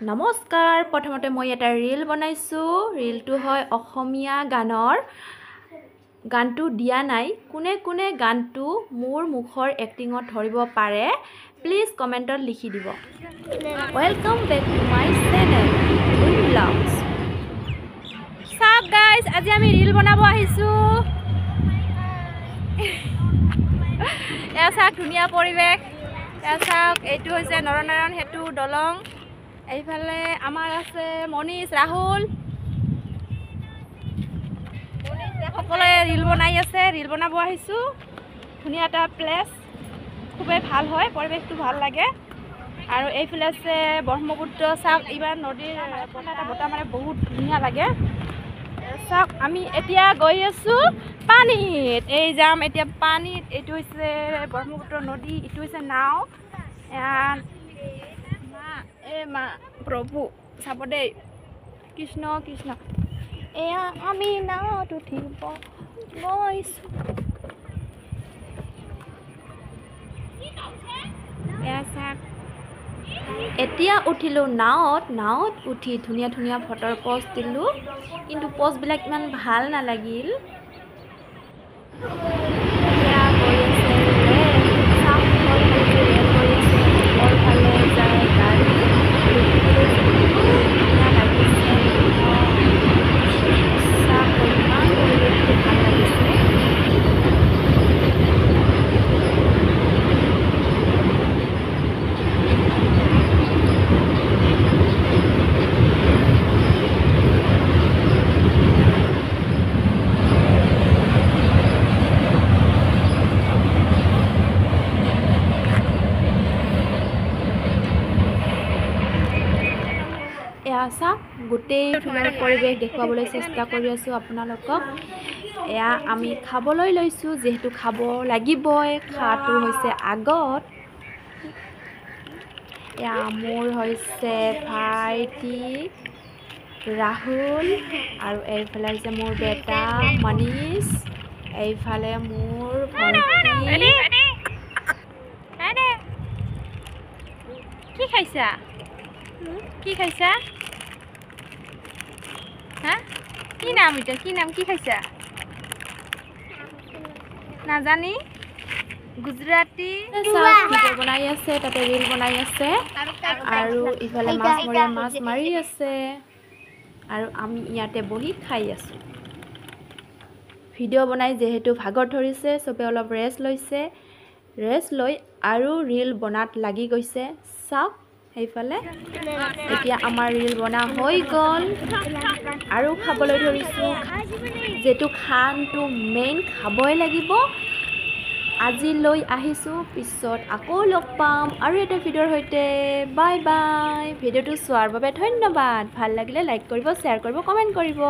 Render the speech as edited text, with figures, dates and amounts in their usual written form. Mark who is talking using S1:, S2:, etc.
S1: নমস্কাৰ। প্ৰথমতে মই এটা ৰিল বনাইছোঁ। ৰিলটো হয় অসমীয়া গানৰ। গানটো দিয়া নাই, কোনে কোনে গানটো মোৰ মুখৰ এক্টিঙত ধৰিব পাৰে প্লিজ কমেণ্টত লিখি দিব। Welcome back to my channel Dhun blogs. চাওক গাইজ, আজি আমি ৰিল বনাব আহিছোঁ। এয়া চাওক ধুনীয়া পৰিৱেশ। এয়া চাওক, এইটো হৈছে নৰনাৰায়ণ সেতু দলং। এইফালে আমাৰ আছে মনীষ, ৰাহুল, সকলোৱে ৰিল বনাই আছে। ৰিল বনাব আহিছোঁ। ধুনীয়া এটা প্লেচ, খুবেই ভাল হয়, পৰিৱেশটো ভাল লাগে। আৰু এইফালে আছে ব্ৰহ্মপুত্ৰ। চাওক এইবাৰ নদীৰ এটা বতাহ মাৰে, বহুত ধুনীয়া লাগে। চাওক আমি এতিয়া গৈ আছোঁ পানীত। এই যাম এতিয়া পানীত। এইটো হৈছে ব্ৰহ্মপুত্ৰ নদী, এইটো হৈছে নাও। মা, এ মা প্ৰভু চাব দেই, কৃষ্ণ কৃষ্ণ। এয়া আমি নাৱত উঠিব গৈছোঁ। এয়া চাওক, এতিয়া উঠিলোঁ নাৱত। নাৱত উঠি ধুনীয়া ধুনীয়া ফটোৰ প'ষ্ট দিলোঁ, কিন্তু প'ষ্টবিলাক ইমান ভাল নালাগিল। এতিয়া গৈ আছে ৰেল। চাওক ৰেল গৈ আছে, ওপৰফালে যায় গাড়ী। দেখিবলৈ ধুনীয়া লাগিছে। চাওক ইমান পৰিৱেশটো ভাল লাগিছে। এয়া চাওক, গোটেই পৰিৱেশ দেখুৱাবলৈ চেষ্টা কৰি আছোঁ আপোনালোকক। এয়া আমি খাবলৈ লৈছোঁ, যিহেতু খাব লাগিবই, খোৱাটো হৈছে আগত। এয়া মোৰ হৈছে ভাইটি ৰাহুল, আৰু এইফালে হৈছে মোৰ বেটা মনীষ, এইফালে মোৰ ভণ্টি। কি খাইছা? কি খাইছা? হা, কি নাম এতিয়া? কি নাম? কি খাইছা? নাজানি? গুজৰাটী ভিডিঅ' বনাই আছে, তাতে ৰিল বনাই আছে। আৰু ইফালে মাছমৰীয়া মাছ মাৰি আছে, আৰু আমি ইয়াতে বহি খাই আছোঁ। ভিডিঅ' বনাই যিহেতু ভাগৰ ধৰিছে, চবে অলপ ৰেষ্ট লৈছে। ৰেষ্ট লৈ আৰু ৰিল বনাত লাগি গৈছে। চাওক সেইফালে এতিয়া আমাৰ ৰিল বনা হৈ গ'ল আৰু খাবলৈ ধৰিছোঁ। যিহেতু খানটো মেইন, খাবই লাগিব। আজি লৈ আহিছোঁ, পিছত আকৌ লগ পাম আৰু এটা ভিডিঅ'ৰ সৈতে। Bye bye. ভিডিঅ'টো চোৱাৰ বাবে ধন্যবাদ। ভাল লাগিলে লাইক কৰিব, শ্বেয়াৰ কৰিব, কমেণ্ট কৰিব।